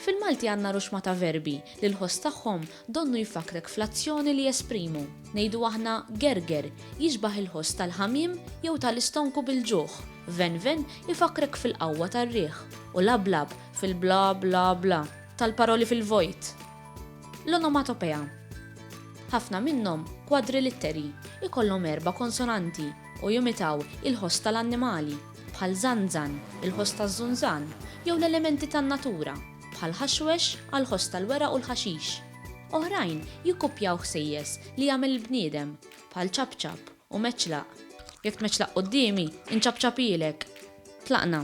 Fil-Malti għandna ruxma ta' verbi li l-ħoss tagħhom donnu jfakkrek fl-azzjoni li jesprimu. Ngħidu aħna gerger jixbah il-ħoss tal-ħamiem jew tal-istonku bil-ġuħ, venven ifakkrek fil-qawwa tar-riħ u lablab fil-bla bla bla tal-paroli fil-vojt. L-onomatopea. Ħafna minnhom kwadrilitteri, ikollhom erba' konsonanti u jimitaw il-ħoss tal-annimali, bħal żanżan, il-ħoss taż-żunżan, jew l-elementi tan-natura, bħal ħaxwex għall-ħoss tal-weraq u l-ħaxix. Oħrajn jikkuppjaw ħsejjes li jagħmel il-bniedem, bħal ċapċap u meċlaq. Jekk tmeċlaq quddiemi, inċapċapielek! Tlaqna.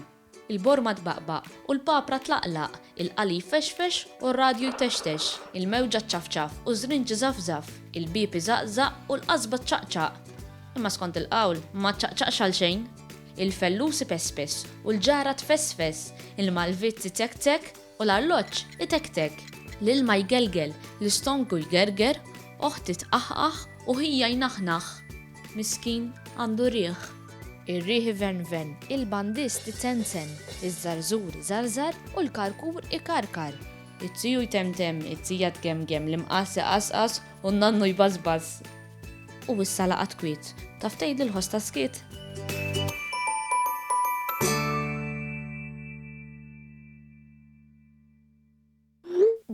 Il-borma tbaqbaq u l-papra tlaqlaq, il-qali jfexfex u r-radju jtextex, il-mewġa ċċafċaf u ż-żrinġ iżafżaf, il-bieb iżaqżaq u l-qasba ċċaqċaq. Imma skont il-qawl, ma ċċaqċaqx għal xejn. Il-fellus ipespes u l-ġara tfesfes, il-malvizz izekzek u l-arloġġ itektek. L-ilma jgelgel, l-istonku jgerger, oħti tqaħqaħ u ħija jnaħnaħ. Miskin, għandu riħ. Ir-riħ ivenven, il-bandist icenzen, iż-żarżur iżarżar u l-karkur ikarkar. Iz-ziju jtemtem, iz-zija tgemgem, l-imqass iqasqas u n-nannu jbażbaż. U issa laqgħat kwiet. Taf tgħidli l-ħoss tas-skiet?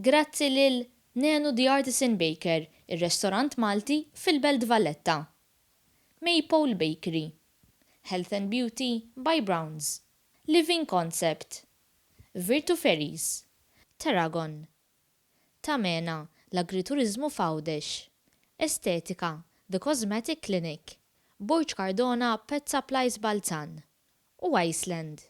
Grazzi lil Nenu the Artisan Baker, ir-restorant Malti fil-Belt Valletta. Maypole Bakery, Health and Beauty by Browns, Living Concept, Virtu Ferries, Terragon, Tamena, l-Agrituriżmu f'Għawdex, Estetika, The Cosmetic Clinic, Borg Cardona Pet Supplies Balzan, u Iceland.